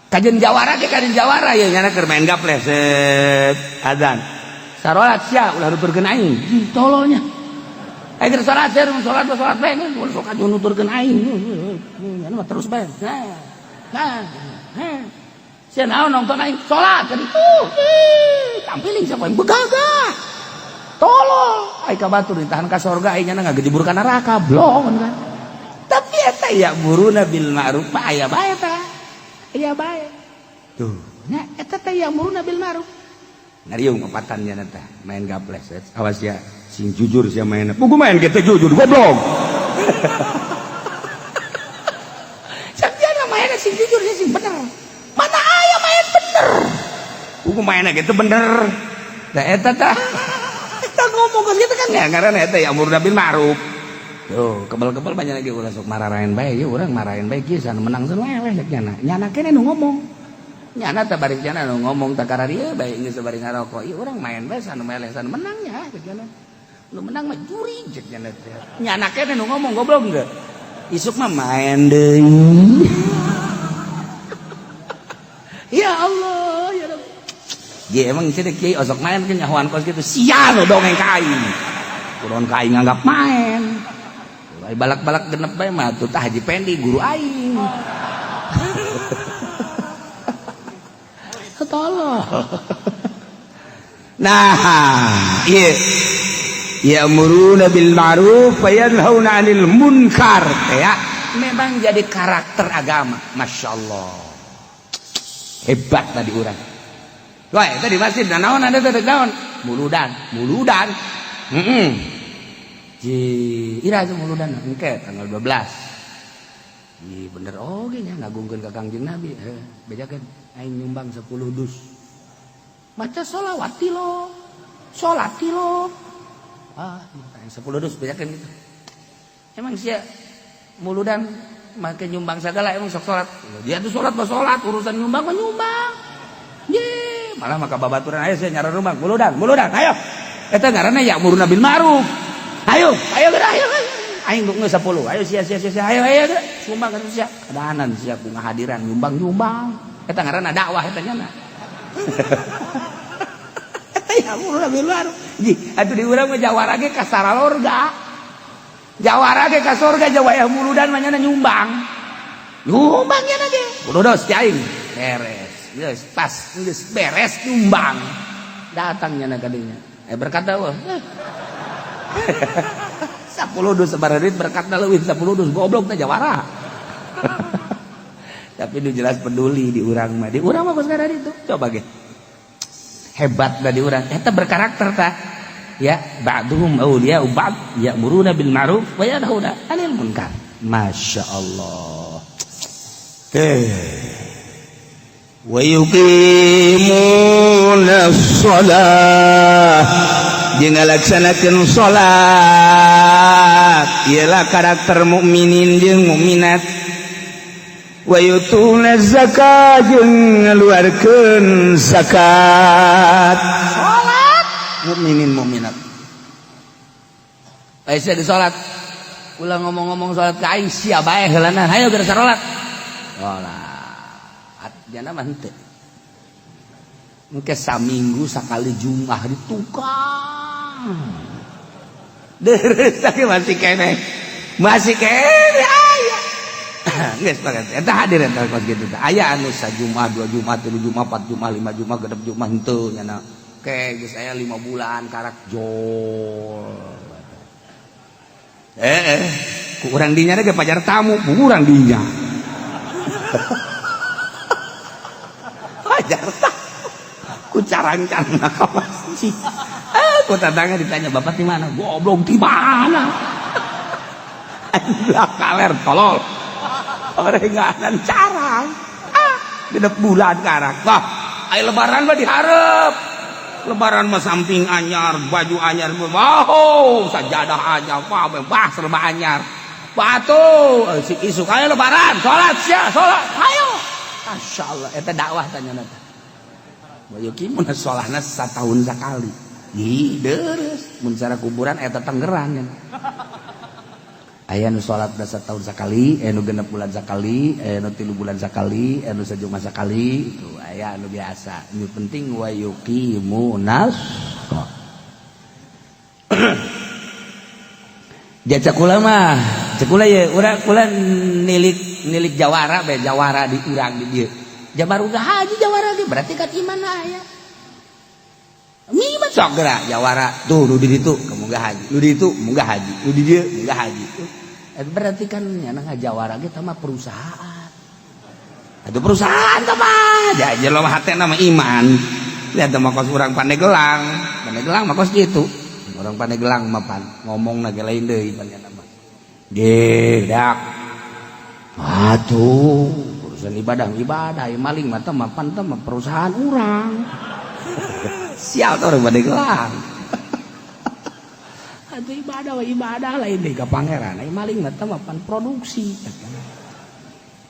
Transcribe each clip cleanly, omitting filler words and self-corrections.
Kajen jawara ge, kajen jawara ya, nyana keur main gaple, set adzan. Sarolat sia, ulah nuturkeun aing. Ih, tololnya. Aing keur salat sia, salat salat bae, ulah sok aju nuturkeun aing. Nyana mah terus bae. Nah. Nah. Nah. Sia naon nonton aing salat kan itu. Tampiling siapa yang begagah. Tolol, aing ka batur ditahan ka sorga, aing nyana ngagejebur ka neraka, blong kan. Tapi eta ya'muruna bil ma'ruf mah aya bae tah. Aya bae. Tuh, nya eta teh ya'muruna bil ma'ruf. Ngariung opatan nya teh main gaples. Awas ya, sing jujur sia main. Buku main gitu jujur goblok. Sakiana main sing jujur sing bener. Mana aya main bener. Buku main gitu bener. Da eta tah. Eta ngomong geus kitu kan ya ngaranna eta ya'muruna bil ma'ruf. Tuh, kebel-kebel banyak lagi ulah sok mararain bae, ieu urang marahin bae kieu sana menang sana we cek nyana. Nyana kene nu ngomong. Nyana teh bari nyana nu ngomong tak kararieu bae geus bari ngarokok. Ieu urang main bae sana meleh sana menang ya cek nyana. Nu menang mah juri cek nyana teh. Nyana kene nu ngomong goblok geus. Isuk mah main deui. Ya Allah, ya Rabb. Ye emang cenah kiai osok main ke nyahoan kos kitu sia nu dongeng ka aing. Kurang ka aing nganggap main. Balak-balak genep bae mah tuh tah Haji Pendi guru aing. Tolol. Nah, ieu ya'muruna bil ma'ruf wa yanhauna 'anil munkar ya. Memang jadi karakter agama, Masya Allah. Hebat tadi urang. Wah, tadi masjid nah naon ada tadi naon? Muludan, muludan. Heeh. Ji, ira aja muludan engke tanggal 12. Ih, bener oge nya ngagungkeun ka Kangjeng Nabi. Heuh, bejakeun aing nyumbang 10 dus. Maca sholawat tilo. Salat tilo. Ah, aing 10 dus bejakeun gitu. Emang sia muludan make nyumbang segala emang sok salat. Dia tuh salat mah salat, urusan nyumbang mah nyumbang. Ye, malah maka babaturan ayo sia nyara rumah muludan, muludan, ayo. Eta ngaranna ya'muruna bil ma'ruf. Ayo, ayo geura, ayo. Aing geus 10. Ayo sia sia sia, ayo ayo geura. Sumbang ka sia. Kadahanan sia ku ngahadiran nyumbang nyumbang. Eta ngaranna dakwah eta nya. Eta ya'muruna bil ma'ruf. Ji, atuh di urang mah jawara ge ka saralorga. Jawara ge ka sorga jawaya muludan mah nyana nyumbang. Nyumbang nya ge. Kudu ti aing. Beres. Geus pas geus beres nyumbang. Datang nyana ka dinya. Eh berkata wah. 10 dus sabaraha duit berkatna leuwih 10 dus goblok teh jawara. Tapi nu jelas peduli di urang mah. Di urang mah geus itu. Coba ge. Hebat dah di urang. Eta berkarakter tah. Ya, ba'duhum awliya'u ba'd ya'muruna bil ma'ruf wa yanhauna 'anil munkar. Masya Allah. Teh. Wa yuqimuna shalah jeung ngalaksanakeun salat, ialah karakter mukminin jeung mukminat. Wa yutuna zakat jeung ngaluarkeun zakat. Salat mukminin mukminat. Aisyah di salat. Ulah ngomong-ngomong salat ka aing sia bae heulana. Hayo geura salat. Salat. Jana mah henteu. Engke saminggu sakali Jumat di tukang. Deres tapi masih keneh. Masih keneh aya. Geus pakai eta hadir eta kos kitu teh. Aya anu sajumat, dua Jumat, tilu Jumat, empat Jumat, lima Jumat, genep Jumat henteu nyana. Ke geus aya 5 bulan karak jol. Eh, ku urang dinya ge pajar tamu, urang dinya. Pajar tamu. Ku carang-carang ka masjid. Eh, ku tetangga ditanya, "Bapak di mana?" Goblok di mana? Aing kaler tolol. Orenganan carang. Ah, genep bulan karak. Wah, ai lebaran mah diharep. Lebaran mah samping anyar, baju anyar, wow, sajadah anyar, wah, bah, serba anyar. Batu, si isuk ayo lebaran, salat sia, salat, ayo. Masya Allah, eta dakwah tanya teh. Wa yuqimuna sholahna satahun sakali. Ih, deres, mun cara kuburan eta tanggeran. Aya nu salat 1 tahun sakali, aya nu 6 bulan sakali, aya nu 3 bulan sakali, aya nu sajumat sakali, itu aya nu biasa. Nu penting wa yuqimunas shalah. Jasa kula mah, cekula ye urang kula nilik nilik jawara be, jawara di urang di dieu. Jabar udah haji jawara ge berarti kan iman aya. Iman sok gerak jawara tuh nu di ditu munggah haji, nu di ditu munggah haji, nu di dieu munggah haji. Berarti kan nyana ngajawara ge mah perusahaan. Atuh perusahaan tah mah ja jelema hatena mah iman. Lihat mah kos urang Pandeglang, Pandeglang mah kos kitu. Orang Pandeglang mah pan ngomong ge lain deui pan nyana mah. Gedak. Atuh urusan ibadah ibadah maling mah teh mah pan teh mah perusahaan urang. Sial tuh orang Pandeglang. Atuh ibadah wa ibadah lain deui ka pangeran. Ai maling mah teh mah pan produksi.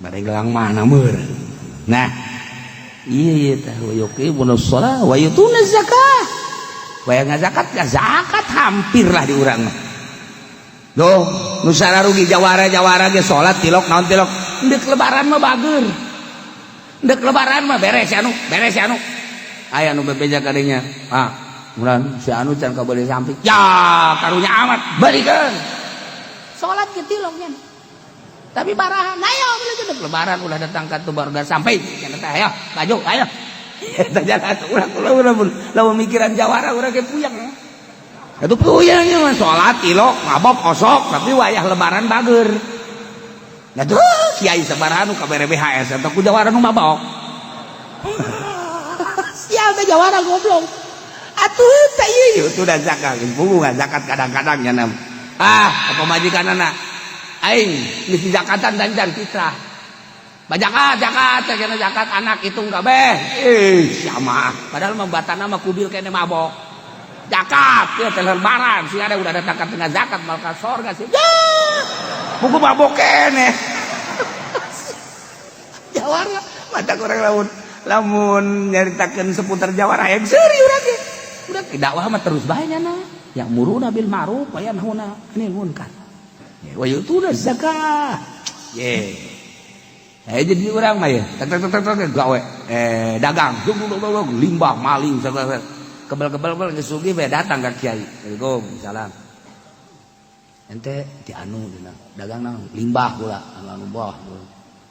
Pandeglang mana meureun. Nah, iya teh wa yuqimunus shalah wa yutuna zakah. Waya ngazakat zakat hampir lah di urang mah. Duh, nu rugi jawara-jawara ge salat tilok naon tilok. Ndek lebaran mah bager. Ndek lebaran mah beres anu, beres anu. Aya nu bebeja kadinya. Ah, urang si anu can kabeuli samping. Ya, karunya amat, balikeun. Salat ge tilok nya. Tapi barahan, ayo beli lebaran ulah datang ka tu baru sampai. Cenah teh ayo, baju, ayo. Eta jalan urang urang lamun mikiran jawara urang ge puyeng. Itu puyeng mah salat tilok mabok osok tapi wayah lebaran bager. Nah tuh kiai sabaraha nu kabere BHS eta ku jawara nu mabok. Sial teh jawara goblok. Atuh teh ieu itu da zakat puguh zakat kadang-kadang nya. Ah, pamajikanana aing geus zakatan dan dan fitrah. Bajakat, zakat, kena zakat anak hitung kabeh. Ih, sama. Padahal membatana mah kubil kene mabok. Zakat, ya teh lebaran sih ada udah datang ke tengah zakat mal ka sorga sih. Ya. Buku mabok kene. Jawara, mata kurang lamun lamun nyaritakeun seputar jawara yang seuri urang ge. Udah dakwah mah terus bae nya. Ya'muruna bil ma'ruf wa yanhauna 'anil munkar. Wa yutuna zakah. Ye. Jadi orang mah ya, tek tek tek tek gawe dagang, dug dug dug limbah maling segala kebal-kebal kebal geus sugih bae datang ka kiai. Assalamualaikum, salam. Ente di anu dina dagang naon? Limbah kula, anu anu boh.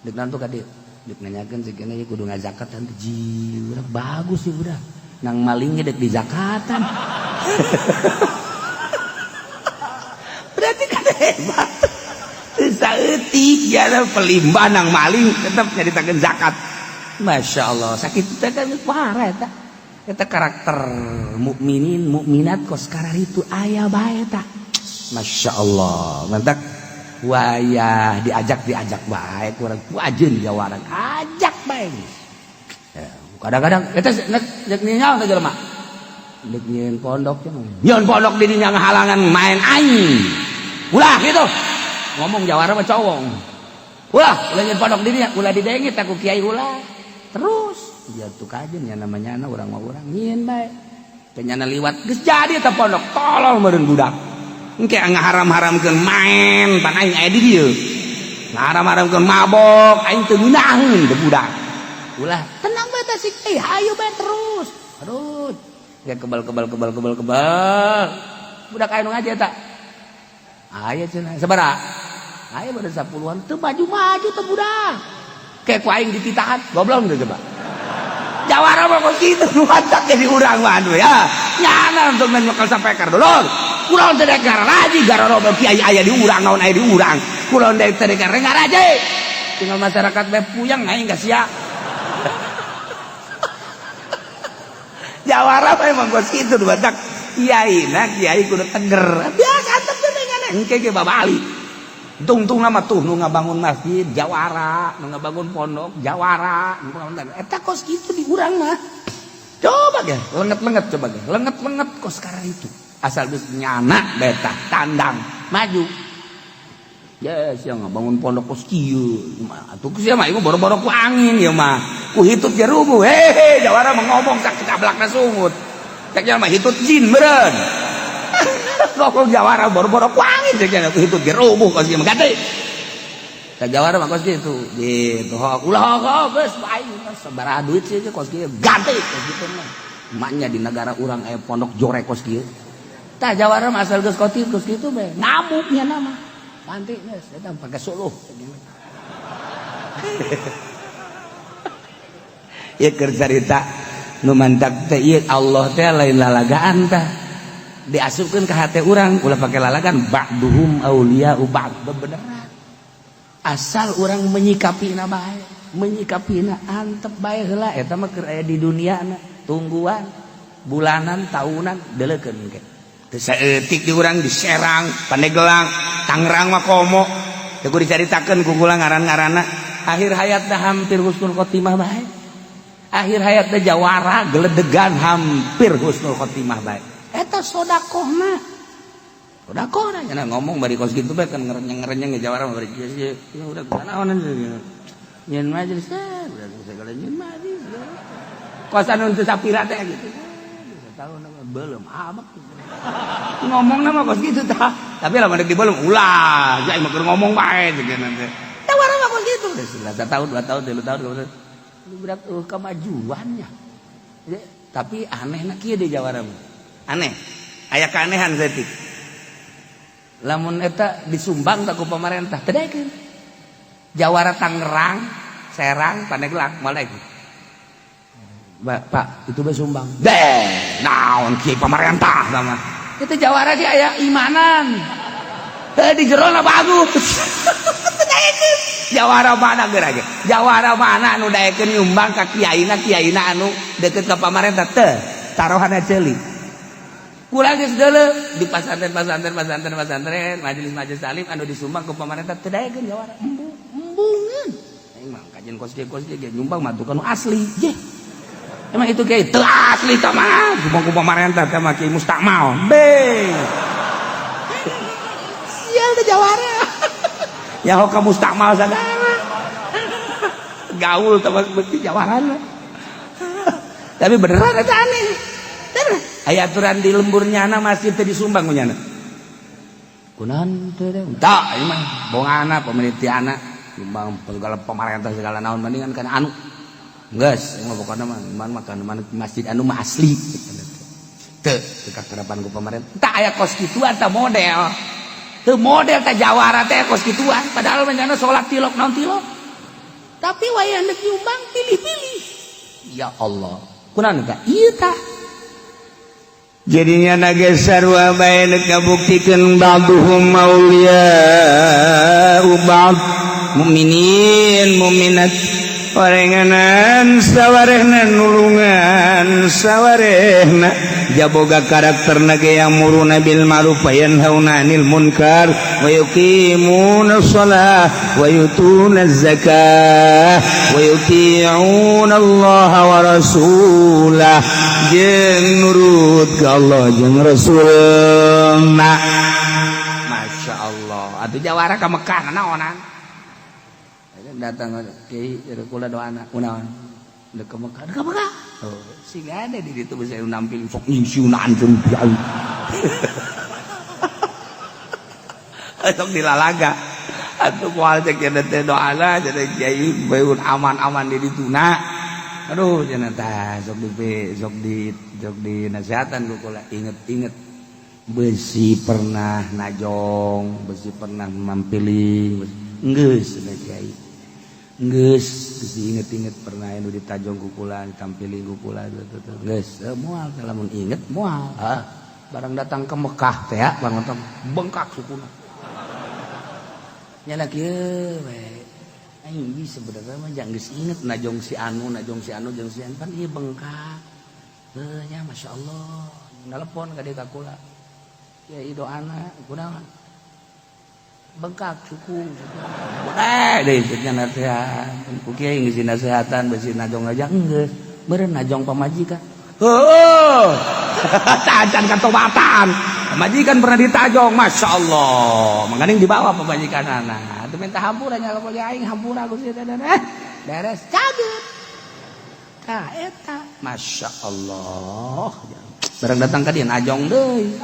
Deuk nantu ka dieu. Deuk nanyakeun sigana ieu kudu ngazakatan ji, budak bagus sih budak. Nang maling ge deuk dizakatan. Berarti kan hebat. Saeutik ya pelimbah nang maling tetap nyaritakeun zakat. Masya Allah, sakit teh kan parah eta. Eta karakter mukminin mukminat kos itu aya bae eta. Masya Allah, mantak wayah diajak diajak bae kurang wajeun jawaran ajak bae. Ya, kadang-kadang eta nek ningal teh jelema. Dek nyieun pondok cenah. Nyieun pondok di dinya ngahalangan main aing. Ulah gitu. Ngomong jawara mah cowong. Ulah, ulah nyieun pondok di dinya, ulah didengit aku kiai ulah. Terus ya tuh kajen ya namanya anak urang mah urang nyieun bae. Kenyana liwat geus jadi eta pondok, tolol meureun budak. Engke ngaharam-haramkeun main pan aing aya di dieu. Ngaharam-haramkeun mabok aing teu ngeunaheun teu budak. Ulah tenang bae teh si kiai, hayu bae terus. Terus. Ya kebal kebal kebal kebal kebal. Budak aya nu ngaji eta. Aya cenah sabaraha? Aya pada 10-an teu maju-maju teu budak. Kayak ku aing dititahan, goblok teu coba. Jawara mah kos kitu nu matak jadi urang mah aduh ya. Nyana untuk nyekel sampai dulur. Kurang teu dek ngaraji garorobo kiai aya di urang naon aya di urang. Kurang dek teu dek ngaraji. Tinggal masyarakat bae puyeng aing geus sia. Jawara mah emang kos kitu nu matak kiai na kiai kudu teger. Biasa teh dengan engke ge babali. Tungtung nama tuh nu ngabangun masjid jawara, nu ngabangun pondok jawara, eta kos kitu di urang mah. Coba ge, lenget-lenget coba ge, lenget-lenget kos sekarang itu. Asal geus nyana beta tandang maju. Ya sia ngabangun pondok kos kieu. Atuh sia mah ieu boro-boro ku angin ieu mah. Ku hitut ge rubuh. Hehe, jawara mah ngomong sak kablakna sungut. Cek nya mah hitut jin meureun. Ngomong jawara boro-boro ku angin cek itu gerubuh kos kieu ganti. Ka jawara mah kos kitu gitu. Ulah geus aing sabaraha duit sih kos kieu ganti kos kitu mah. Maknya di negara urang aya pondok jorek kos kieu. Tah, jawara mah asal geus kotip kos kitu bae ngamuknya nama. Ganti geus eta pake suluh. Ya, keur carita nu mantak teh ieu, Allah teh lain lalagaan tah. Diasupkeun ka hate urang ulah pake lalagan, ba'duhum auliya'u ba'd, bebeneran. Asal urang menyikapina bae, menyikapina antep bae heula, eta mah keur aya di dunia na tungguan bulanan tahunan deuleukeun ke. Teu saeutik di urang di Serang, Pandeglang, Tangerang mah komo. Teu kudu dicaritakeun ku kula ngaran-ngaranna. Akhir hayatna hampir husnul khotimah bae. Akhir hayatna jawara geledegan hampir husnul khotimah bae. Eta sodakohna. Sodakohna nya ngomong bari kos kitu bae kan ngerenyeng-ngerenyeng jawara mah bari kieu ya udah kunaon nyeun majelis teh udah segala nyeun majelis. Kos anu teu sapira teh gitu. Tahun belum abak ngomong nama kos gitu tah, tapi lamun di belum ulah jadi mah ngomong bae gitu nanti tawar mah kos gitu 1 tahun, 2 tahun, 3 tahun berat kemajuannya. Tapi aneh nak kieu di jawara mah aneh, aya keanehan saeutik. Lamun eta disumbang tak ku pemerintah teu daekeun jawara Tangerang, Serang, Pandeglang malah. Pak, itu sumbang deh naon ki pemerintah sama itu jawara sih aya imanan di jerona bagus. Jawara mana geura ge, jawara mana anu daekeun nyumbang ka kiaina, kiaina anu deket ka pamarentah teu taruhanna ceuli. Kurang geus deuleu di pasantren, pasantren, pasantren, pasantren, majelis-majelis taklim anu disumbang ku pamarentah teu daekeun jawara, embung embungeun. Aing mah kajian kos kieu, kos kieu nyumbang mah tuh asli. Ye. Emang itu kiai teu asli tah mah sumbang ku pamarentah teh mah kiai mustakmal. Be. Sial teh jawara. Ya ka mustakmal sagala. Gaul teh beuki jawarana. Tapi beneran eta aneh. Aya aturan di lembur nyana masjid teh disumbang ku nyana. Kunaon teh? Tak, ieu mah bongana pemerintahan nyumbang segala pemerintah segala naon mendingan kan anu. Geus, mah pokona mah man makan masjid anu mah asli. Teu teu kakarapan ku pemerintah. Tak aya kos kituan tah model. Teu model tah jawara teh kos kituan, padahal mah nyana salat tilok naon tilok. Tapi wayah deuk nyumbang pilih-pilih. Ya Allah. Kunaon tah? Ieu tah. Jadinya nage sarua bae ngabuktikeun ba'duhum auliya'u ba'd, mukminin mukminat orenganan sawarehna, nulungan sawarehna, jaboga karakter nage ya'muruna bil ma'ruf wa yanhauna 'anil munkar wa yuqimuna shalah wa yutuna zakah wa yuti'una Allah wa rasulah, jeung nurut ka Allah jeung Rasulna. Masya Allah, atuh jawara ka Mekah naonan datang, "Kiai, kula doana." "Kunaon?" "Dek ka Mekah." "Dek ka Mekah?" Oh, sing ada di ditu bisa nampil sok nyingsiunan jeung kiai. Sok dilalaga. Atuh moal cek teh doana jadi kiai beun aman-aman di dituna. Aduh, cenah tah sok di nasihatan ku kula, inget-inget besi pernah najong, besi pernah mampiling, geus cenah kiai. Geus besi inget-inget pernah anu ditajong ku kula, ditampiling ku kula, geus moal lamun inget moal. Ah, barang datang ke Mekah teh ya, barang datang bengkak sukuna. Nyana kieu we. Aing bisa sebenarnya mah jangan geus inget najong si anu, najong si anu, jeung si anu pan ieu bengkak. Heuh nya, masyaallah. Nelpon ka dieu ka kula. Ya doana kunaon? Bengkak suku. Eh, deui nya nasihat. Ku kiai geus nasehatan besi najong aja geus. Meureun najong pamajikan. Heuh. Tacan katobatan. Pamajikan pernah ditajong, masya Allah. Makanya dibawa pamajikan anak. Itu minta hampura nya kalau aing hampura Gusti teh beres cabut. Tah eta, masya Allah. Barang datang ka dieu najong deui.